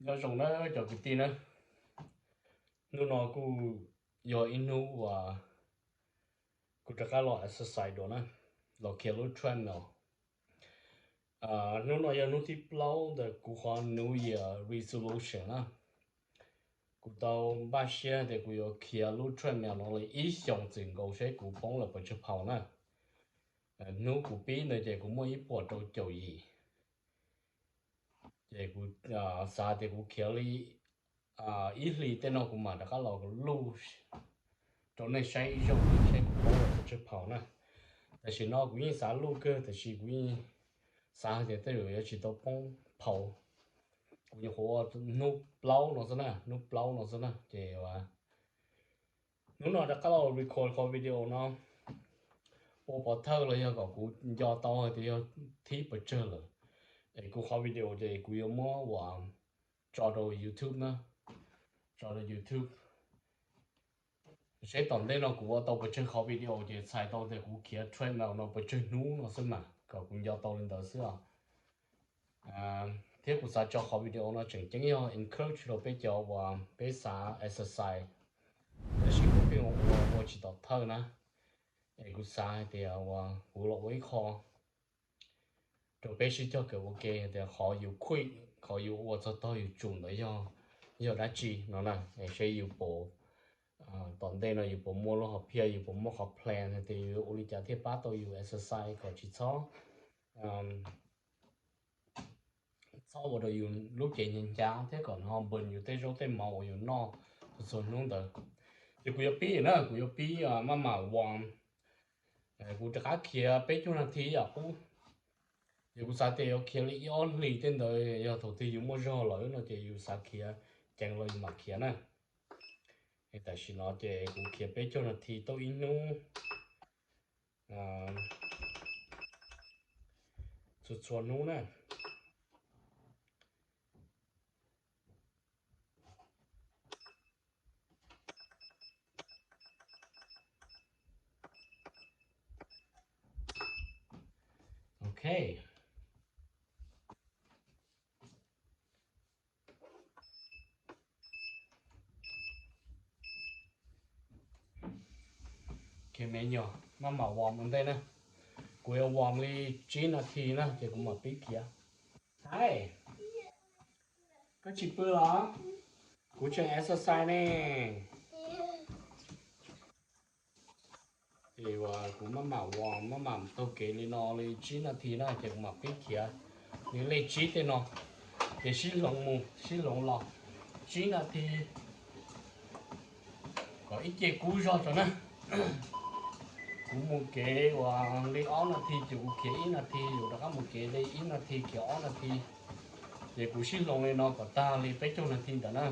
Nyob zoo na cov kwv tij na, hnub no kuj yog ib hnub uas kuv rov qab los exercise dua na, los khiav lub treadmill. Hnub no yog hnub thib plaub ntawm kuv qhov New Year resolution na. Kuv tau npaj siab tias kuv yuav khiav lub treadmill no li ib xyoos txwm nkaus seb kuv poob lawm pes tsawg pound na. Hnub kuv pib ntawd ces kuv muaj ib puas rau caum yim. Ces kuv xav tias kuv khiav li ib hlis tej no kuv mam rov qab los luj rau nej saib ib zaug seb kuv poob lawm pes tsawg pound na. Tam sim no kuv yeej xav luj kawg, tab sis kuv yeej xav hais tias tej zaum yuav tsis tau poob pound. Kuv nyuam qhuav ua hnub plaub no xwb na, hnub plaub no xwb na ces hnub no rov qab los record qhov video no ua pov thawj los yog kom kuv nco tau hais tias yog thib pes tsawg lawm. Es kuv qhov video ces kuv yuav muab ua tso rau YouTube na, tso rau YouTube. Seb tom ntej no kuv ua tau pes tsawg qhov video ces txhais tau tias kuv khiav treadmill no pes tsawg hnub no xwb mas kom kuv nco tau li ntawd xwb os. Thiab kuv xav tso qhov video no tseem ceeb yog encourage rau peb cov uas peb xav exercise, tab sis kuv pheej ua ua tsis tom thawj na. Es kuv xav hais tias uas kuv los ua ib qho rau peb sib cog kawm ua ke tias qhov yus quit, qhov yus ua txog tog yus tsum ntawd yog, yog dab tsi no na. Es seb yus puas, tom ntej no yus puas muaj lub hom phiaj, yus puas muaj qhov plan hais tias yus ua li cas thiaj pab tau yus exercise kom tsis txhob, txhob ua rau yus lub cev ncaj ncaj thiab kom nws ho burn yus tej zaub tej mov uas yus noj txhua txhua hnub ntawd. Ces kuv yuav pib na, kuv yuav pib maj mam warm. Kuv rov qab khiav peb caug nas this yam qub. Ces kuv xav tias yuav khiav li ib ob hlis tej ntawd, yog thaum twg yus muaj zog lawm no ces yus xav khiav ceev los yus mam khiav na. Tam sim no ces kuv khiav peb caug nas this tau ib hnub, txhua txhua hnub na. Ok. Khiav me nyuam, maj mam warm ua ntej na. Kuv yuav warm li tsib nas this na ces kuv mam pib khiav. Hais, koj tsis pw los? Kuv tseem exercise ne. Ces kuv maj mam warm, maj mam taug kev li no li tsib nas this na ces kuv mam pib khiav li lej tsib tej no. Ces sib hloov mus sib hloov los tsib nas this kom ib ce kub zog tso na. Kuv mus kev uas li ob nas this ces kuv khiav ib nas this, yus rov qab mus kev li ib nas this khiav ob nas this. Ces kuv sib hloov li no kom tag li peb caug nas this ntawd na.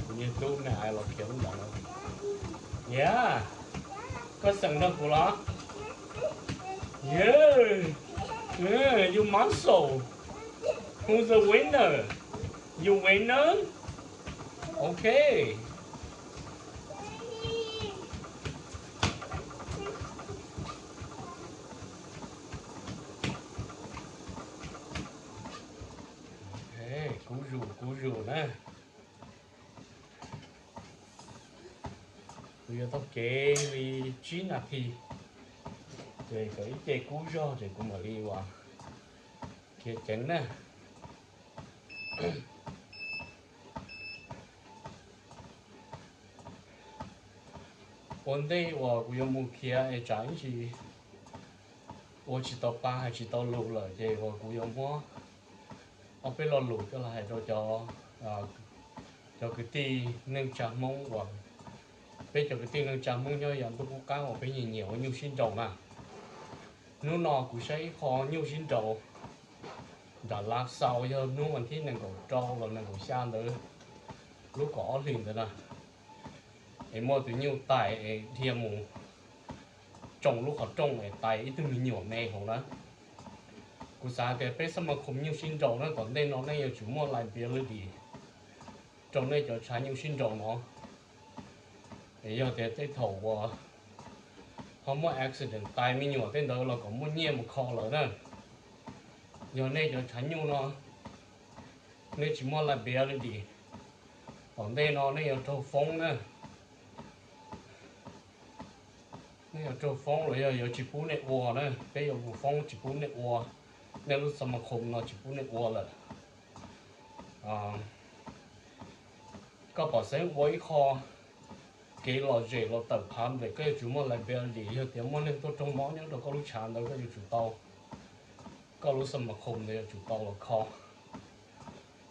Kuv niag tub na los khiav ntawd. Yeah, koj xeem nrog kuv los? Yeah, you muscle. Who's the winner? You winner? Ok. Kub zus kub zus na. Kuv yuav taug kev li tsib nas this, ces kom ib ce kub zog ces kuv mam li uas khiav ceev na. Ua ntej uas kuv yuav mus khiav es tsam ib ntsis ua tsis tau pa hais tsis tau lus lawm ces uas kuv yuav muab ob peb lo lus coj los hais rau cov, cov kwv tij neej tsa Hmoob uas, peb cov kwv tij neej tsa Hmoob nyob yav ntuj qub qab uas peb nyiam nyiam ua nyuj sib nraus na. Hnub no kuv saib ib qho nyuj sib nraus nram Lav Xaus, yog hnub vas thib nees nkaum rau los nees nkaum xya ntawd, lub kaum ob hlis ntawd na, es muaj tus nyuj tais es dhia mus tsoo lub qhov rooj es tais ib tug me nyuam me hauv na. Kuv xav tias peb xab ma khom nyuj sib nraus na, tom ntej no nej yuav tsum muaj liability, rau nej cov tshav nyuj sib nraus no. Yog tias tej thaum uas ho muaj accident tai me nyuam tej ntawd los kom muaj nyiaj mus kho lawm na. Yog nej cov tshav nyuj no nej tsis muaj liability, tom ntej no nej yuav raug foob na. Nej yuav raug foob los yog yuav tsis pub nej ua na, peb yuav mus foob tsis pub nej ua, nej lub xab ma khom no tsis pub nej ua lawm. Koj pom xeeb ua ib qho kev lom zem los tawm public, koj yuav tsum muaj liability, yog tias muaj neeg tuaj raug mob nyob rau koj lub tshav ntawd koj yuav tsum tau, koj lub xab ma khom ntawd yuav tsum tau los kho.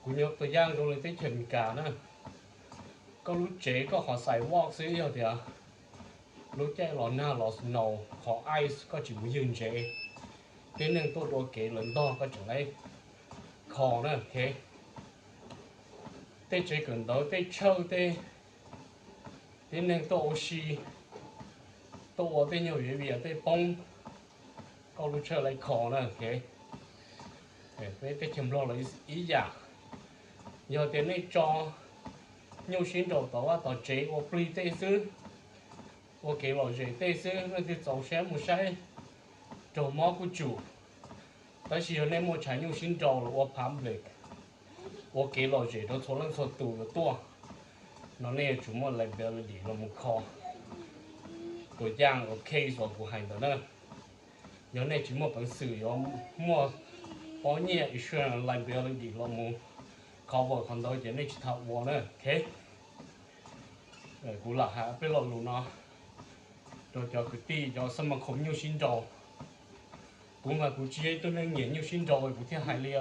Kuv nyuam tua yaj zoo li teb chaws Amelikas na, koj lub tsev koj qhov sidewalk xwb yog tias lub caij los nag los snow qhov ice koj tsis mus ywg ntsev, tib neeg tuaj dua kev lawv ntog koj tseem laib kho na. Tej tsev kawm ntawv tej tshawj tej, tib neeg tuaj ua si, tuaj ua tej nyuag viv vias tej poob, koj lub tshawj laib kho na. Peb teb chaws Nplog los ib yam, yog tias nej tso nyuj sib nraus tom vaj tom tsev ua plig tej xwb, ua kev lom zem tej xwb, leej twg txaus siab mus saib raug mob kuj tsum. Tab sis yog nej muaj tshav nyuj sib nraus los ua public, ua kev lom zem rau txhua leej txhua tus yuav tuaj no nej yuav tsum muaj liability los mus kho. Tua yaj ua case uas kuv hais ntawd na, yog nej tsis muaj peev xwm yuav muaj pob nyiaj insurance liability los mus cover qhov ntawd ces nej tsis tau ua na. Kuv lam hais peb lo lus no rau cov kwv tij cov xab ma khom nyuj sib nraus. Kuv mas kuv tsis yog ib tug neeg nyiam nyuj sib nraus kuv thiaj hais li.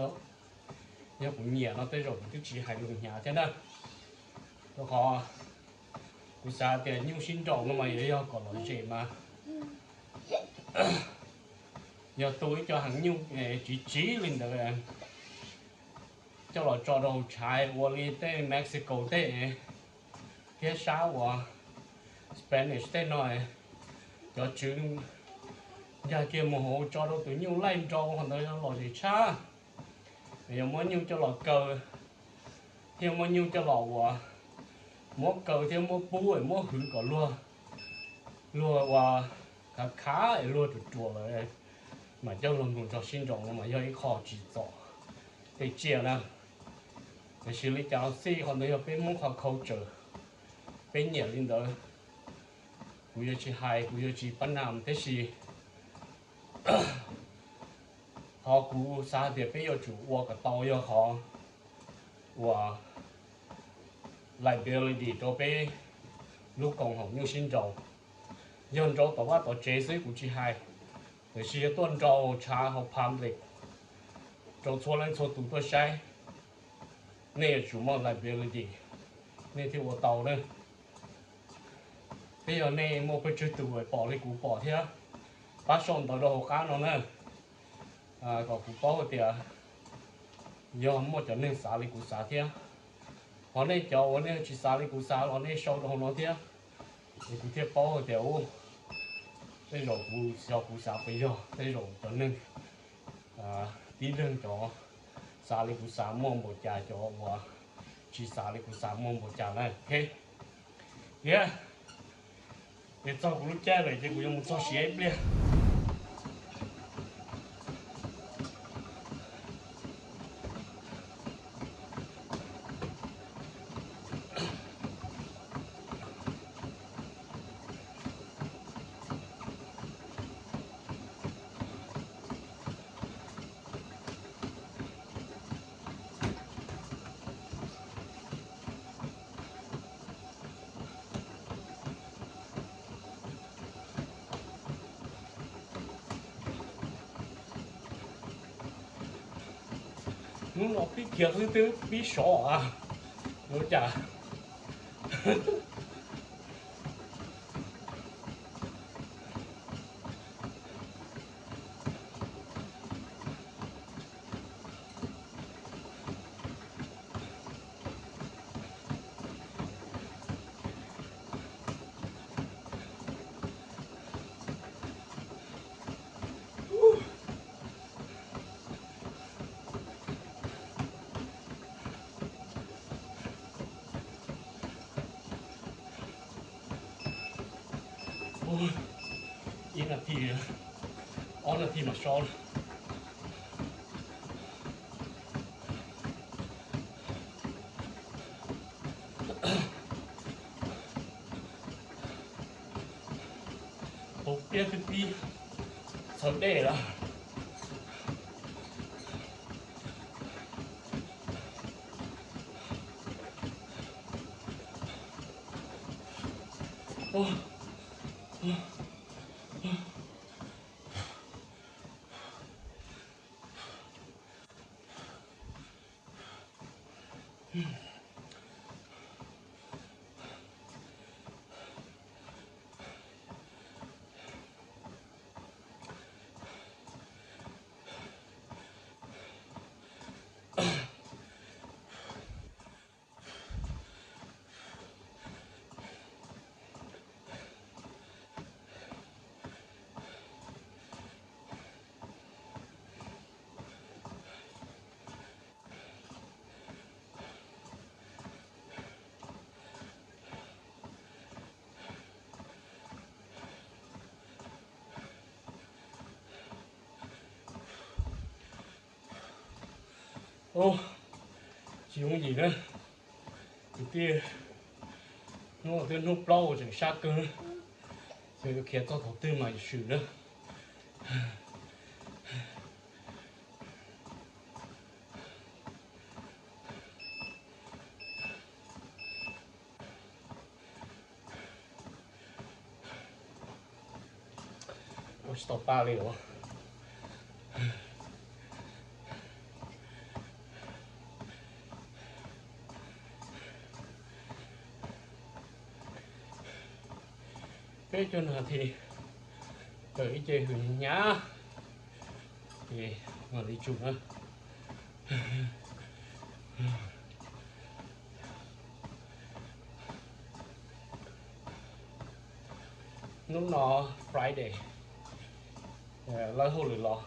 Yog kuv nyiam no tej zaum kuv twb tsis hais lus hnyav thiab na. Rau qhov kuv xav tias nyuj sib nraus no mas yuav yog kom lom zem mas yog tu ib co heev nyuj tsiv tsiv li ntawd coj los tso rau hauv tshav ua li tej Mexico tej thiab sab uas Spanish tej no, cov tswv ncaj kiag mus hauv tso rau tus nyuj laij nrau qhov ntawd yog lom zem tshaj. Yog muab nyuj coj los kaw thiab muab nyuj coj los ua, muab kaw thiab muab pub muab hwv kom luag, luag ua khav khav es luag ruam ruam lawm mas coj luag mus nrog sib nraus no mas yog ib qho tsis txom tej tsiaj na. Tiam sis li cas los xij qhov ntawd yog peb Hmoob qhov culture, peb nyiam li ntawd. Kuv yuav tsis hais kuv yuav tsis pab nam tab sis qhov kuv xav tias peb yuav tsum ua kom tau yog qhov uas liability rau peb lub koom haum nyuj sib nraus. Yog nraus tom vaj tom tsev xwb kuv tsis hais, tiam sis yog tuaj nraus tshav hauv public rau txhua leej txhua tus tuaj saib, nej yuav tsum muaj liability nej thiaj ua tau na. Thiab yog nej muaj pes tsawg tus pom li kuv pom thiab, pab sau ntawv rau hauv qab no na, kom kuv paub tias yog muaj cov neeg xav li kuv xav thiab. Ho nej cov uas nej tsis xav li kuv xav los nej sau rau hauv no thiab, es kuv thiaj paub tias u, tej zaum kuv xyov kuv xav puas yog, tej zaum cov neeg tib leeg cov xav li kuv xav muaj npaum cas, cov uas tsis xav li kuv xav muaj npaum cas na. Thiab, es txog kuv lub caij lawm ces kuv yuav mus txog siav ib pliag. Hnub no pib khiav xwb twb pib sov, ua cas. Ib nas this, ob nas this mas so. Hauv pliab twb pib txhaws dej lawm. Tsis yooj yim na. Kwv tij, hnub no twb hnub plaub tseem sab kawg na. Xyov yuav khiav txog thaum twg mas swm na. Ua tsis tau pa li os. Peb caug nas this tawm ib ce hws hnyav, ces mam li tsum na. Hnub no Friday, lawb hauj lwm los,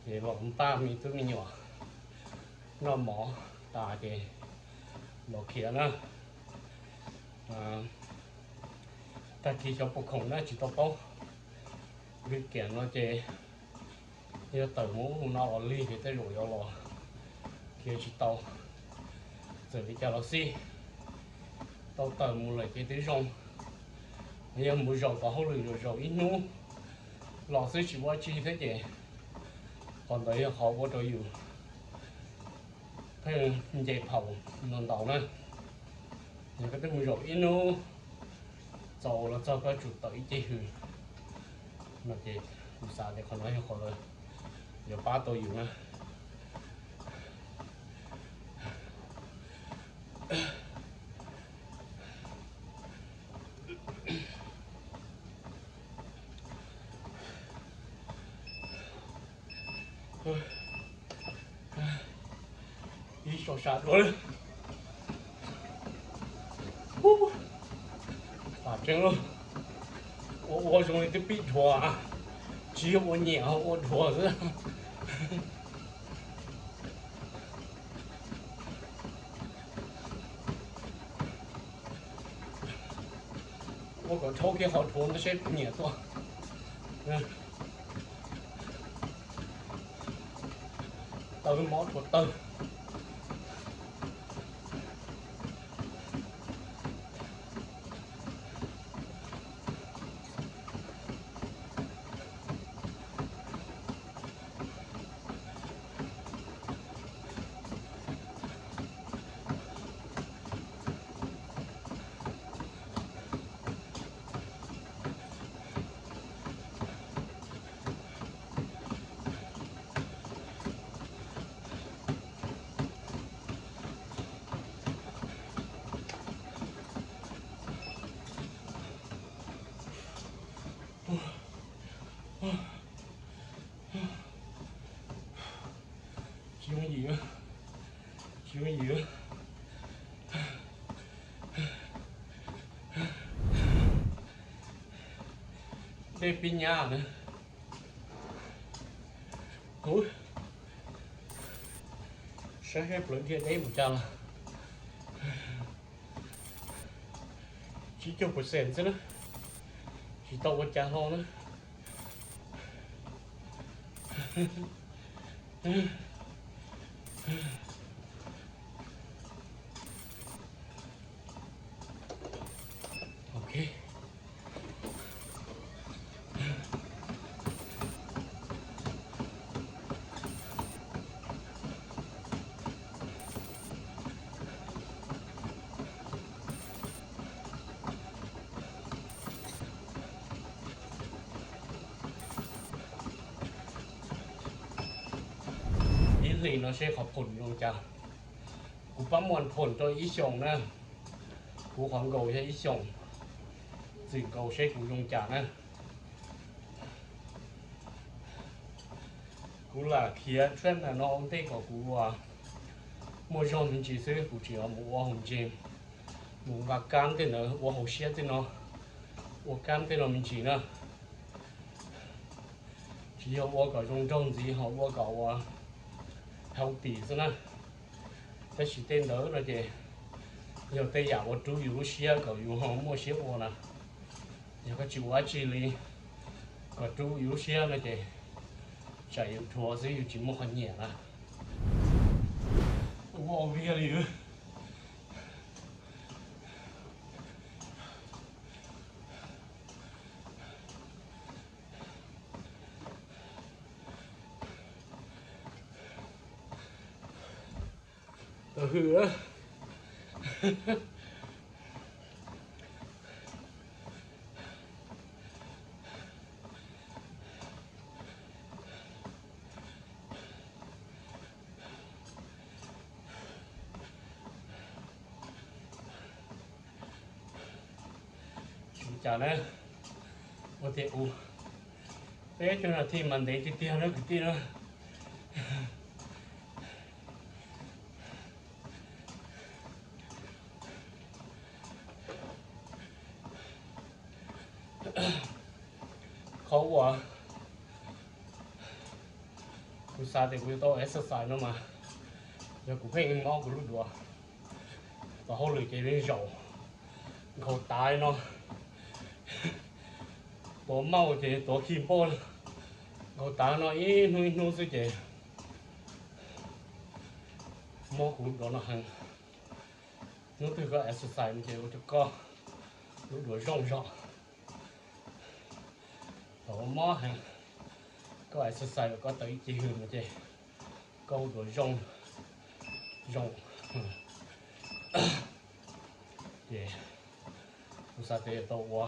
ces los npaj me tub me nyuam noj mov tas ces los khiav na. Tag kis xyov puas khoom na tsis tau paub. Li tiam no ces yog tawm mus ub mus no los lig ces tej zaum yuav los khiav tsis tau. Txawm li cas los xij, tau tawm mus lawm ces twb zoo. Yog mus zaum kom hauj lwm zaum zaum ib hnub los xwb tsis ua tsi thiab ces qhov ntawd yog qhov ua rau yus pheej nce phaum ntau ntau na. Yog koj twb mus zaum ib hnub, txaus los txog koj tsum tawm ib ce hws no ces kuv xav tias qhov no yog qhov yuav pab tau yus na. Ib sau sab dua lawm. Pam tseeb lauj, ua ua zoo li twb pib dhuav, tsis yog ua nyiam ua dhuav xwb. Ua kom dhau kiag qhov dhuav ntawd seb puas nyiam tuaj. Tawv mov dhuav tawg. Tsis yooj yim, tsis yooj yim. Dej pib nyab na. Saib seb plawv dhia deb mus cas los. Tsib caug percent xwb na. Tsis tau ua cas hlo na. Ok. Ib hlis no seb qhov phoom zoo cas. Kuv pab muag phoom rau ib xyoos na. Kuv qhov nkaus yog ib xyoos, txwm nkaus seb kuv zoo cas na. Kuv lam khiav tshab ntawm no ua ntej kom kuv muaj zog me ntsis xwb, kuv tseem mus ua hauv ntses, mus nqa kab tej ntawd ua hauv siab tej no, ua kab tej no me ntsis na. Tsis yog ua kom zoo nraug ntxiv, ho ua kom ua healthy xwb na. Tab sis tej ntawd no ces yog tej yam uas rub yus lub siab kom yus ho muaj siab ua na. Yog koj tsis ua dab tsi li kom rub yus lub siab no ces tsam yus dhuav xwb, yus tsis muaj qhov nyiam na. Ua via li. Tau hwm. Tsis ua cas na, ua tiag ua. Peb caug nas this mas ntev tiag tiag na kwv tij na. Qhov uas kuv xav tias kuv yuav tau exercise no mas yog kuv pheej mob kuv lub duav, tau hauj lwm ces li zaum nkhaus tav no, tuav mauj ces tuav khi npauj, nkhaus tav no ib hnub ib hnub xwb ces mob kuv lub duav no heev. Hnub twg koj exercise no ces ua rau koj lub duav zoo zog. Thaum mob heev, koj exercise los koj tau ib ce hws no ces koj lub duav zoo, zoo. Ces kuv xav tias yuav tau ua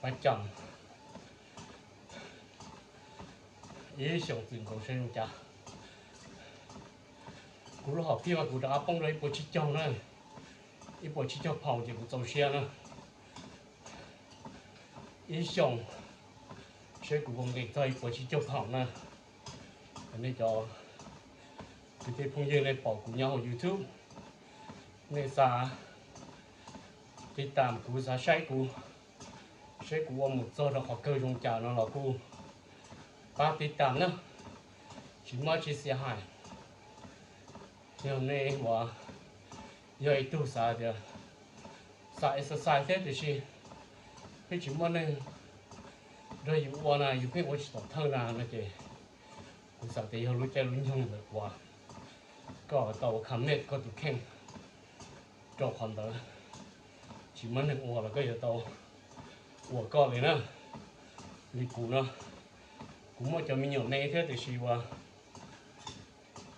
pab cam ib xyoos txwm nkaus seb zoo cas. Kuv lub hom phiaj mas kuv rov qab poob rau ib puas tsib caug na, ib puas tsib caug pound ces kuv txaus siab na. Ib xyoos seb kuv puas nqis txog ib puas tsib caug pound na. Nej cov kwv tij phooj ywg nej pom kuv nyob hauv YouTube, nej xav tiv tam kuv, xav saib kuv, seb kuv ua mus txog rau qhov kawg zoo cas no los kuj pab tiv tam na, tsis muaj tsis xiam hais. Yog nej uas yog ib tug xav tias xav exercise thiab tiam sis pheej tsis muaj neeg nrog yus ua na, yus pheej ua tsis tom thawj na no ces kuv xav tias yog lub caij lub nyoog ntawd uas koj tau commit koj tus kheej rau qhov ntawd, tsis muaj neeg ua los koj yuav tau ua koj li na. Li kuv no, kuv muaj cov me nyuam me thiab tiam sis uas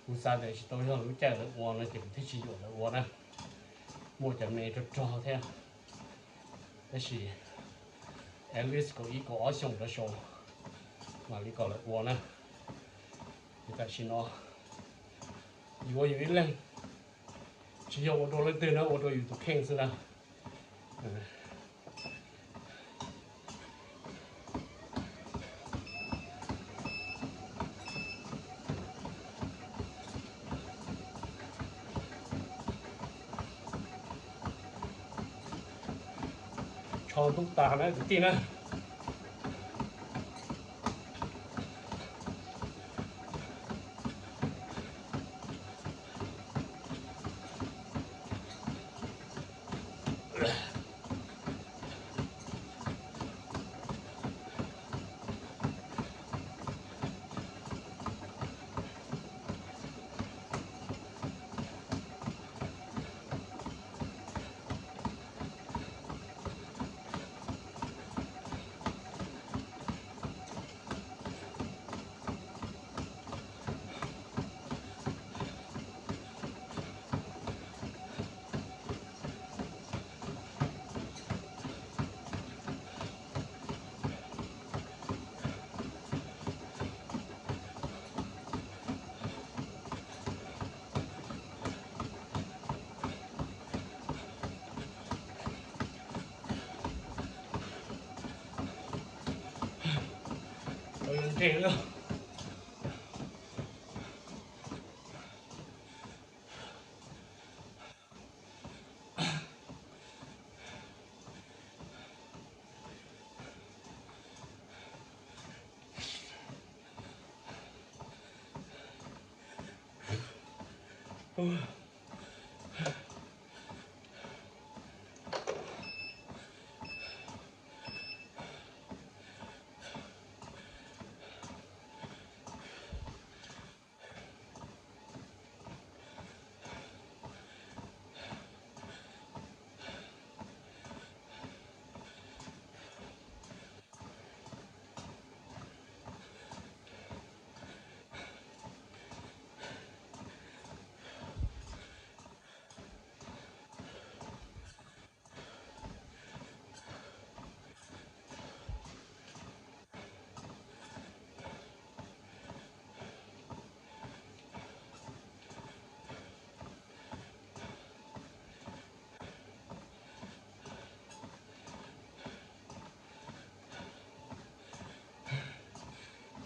kuv xav tias tsis tau yog lub caij lawv ua no ces kuv thiaj tsis yuam lawv ua na. Muaj cov me rog rog thiab, tab sis at least kaum ib kaum ob xyoos rov saud mam li kom lawv ua na. Ces tam sim no yus ua yus ib leeg, tsis yog ua rau leej twg na, ua rau yus tus kheej xwb na. Tsho ntub tas na kwv tij na. Tes lawm.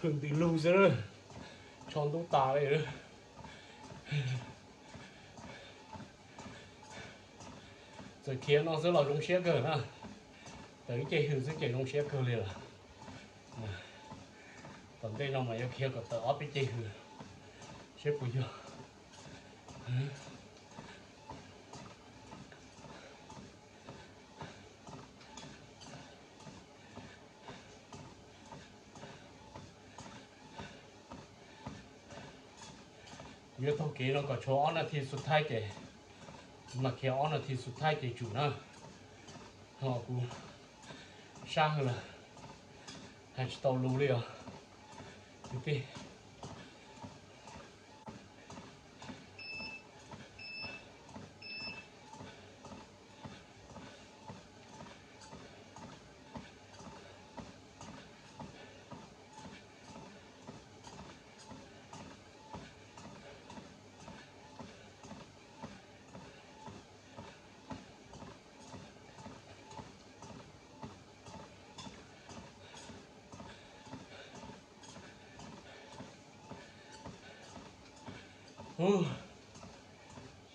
Hwm tis lug xwb, tsho ntub tas li. Txawm khiav no xwb los zoo siab kawg na. Tawm ib ce hws xwb ces zoo siab kawg li lawm. Tom ntej no mas yuav khiav kom tawm ob peb ce hws seb puas yog. Yuav taug kev no kom tshuav ob nas this xub thaib ces, mas khiav ob nas this xub thaib ces tsum na. Ho kuv sab hwv lawm, hais tsis tau lus li os kwv tij.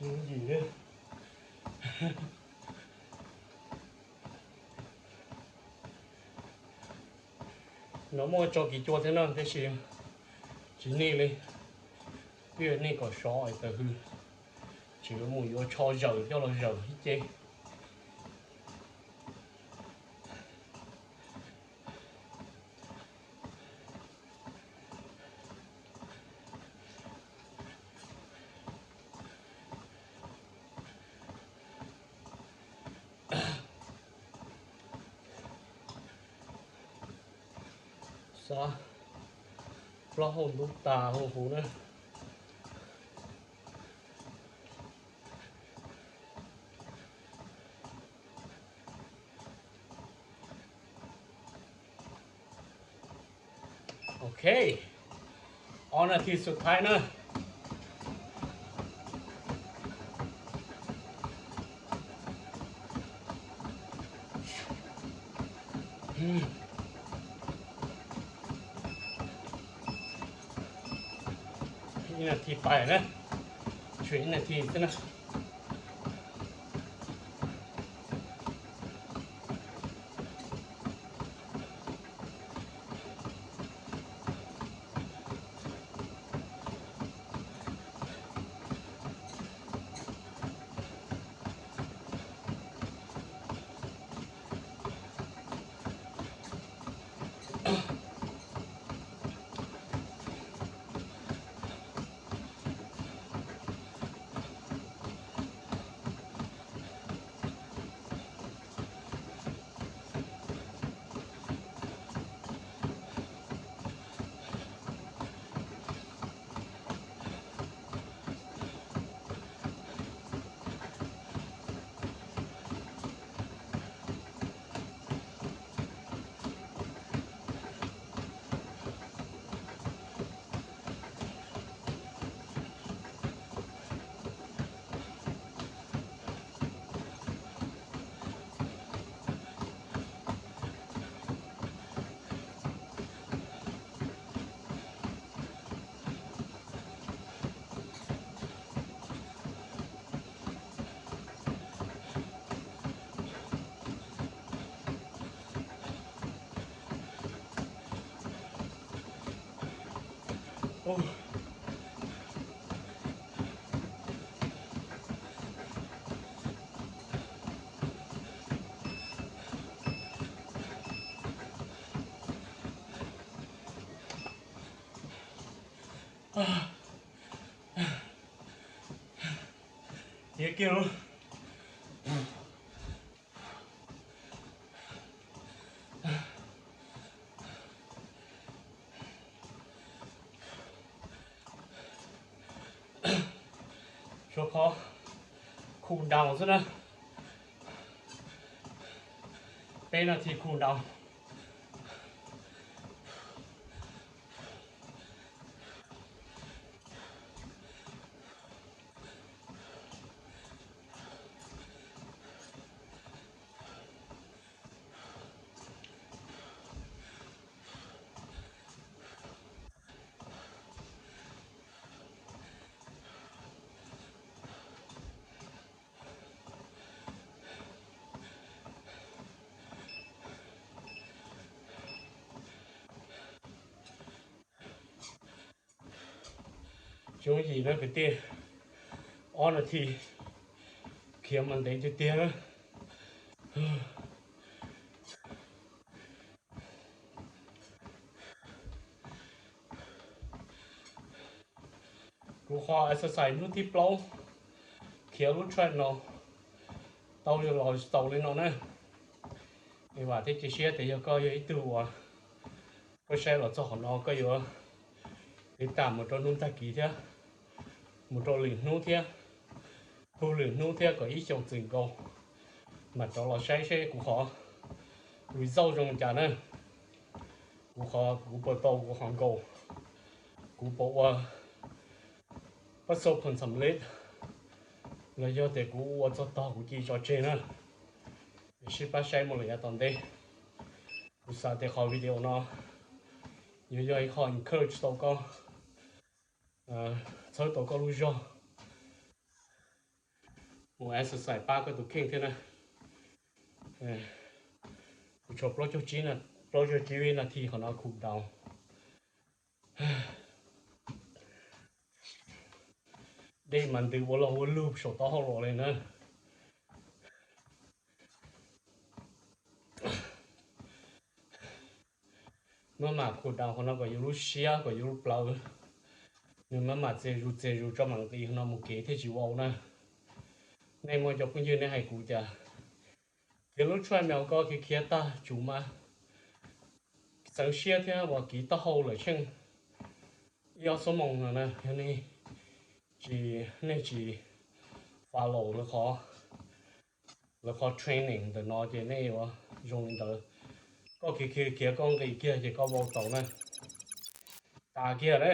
Tsis yooj yim li. No muaj tso kiv cua thiab na tab sis tsis nej li. Twb yog nej kom sov es tawm hws, tseem yuav mus yuav tsho zaws coj los zaws ib ce. Xav plaub hau ntub tas huv huv na. Ok, ob nas this xub thaib na. Ib nas this pais na, tshuav ib nas this xwb na. Tiav kiag. Tshuav qhov cool down xwb na. Peb nas this cool down. Xyoo yim na kwv tij, ob nas this khiav mas ntev tiag tiag. Kuv qhov exercise hnub thib plaub khiav lub track no tau los xaus li no na. Es vam thiab cia siab tias yog koj yog ib tug uas koj saib los txog qhov no koj yuav tiv tam mus rau hnub tag kis thiab, mus rau lwm hnub thiab, puag lwm hnub thiab kom ib xyoos txwm nkaus mam rov los saib seb kuv qhov result zoo li cas na. Kuv qhov kuv puas tau kuv qhov goal, kuv puas ua pab xau phoom xam lej los yog tias kuv ua txog tog kuv cia tso tseg na. Sib pab saib mus lawm yav tom ntej. Kuv xav tias qhov video no yuav yog ib qho encourage tau koj, txhawb tau koj lub zog mus exercise pab koj tus kheej thiab na. Kuv tshuav plaub caug tsib nas this qhov no cool down. Dej mas ntws ua log ua lug saum taub hau los li na. Maj mam cool down qhov no kom yus lub siab kom yus lub plawv nws maj mam txias zus txias zus tso mam nqis qhov no mus kev thiaj tsis vau na. Nej muaj cov phooj ywg nej hais kuv tias khiav lub track mas koj khiav khiav tag tsum mas txeev siab thiab uas kiv taub hau lawm tsheej ib ob xuab moos no na, yog nej tsis, nej tsis follow lawv qhov, lawv qhov training ntawm no ces nej yuav zoo li ntawd. Koj khiav khiav khiav koj nqis kiag ces koj vau taus na. Tas kiag na.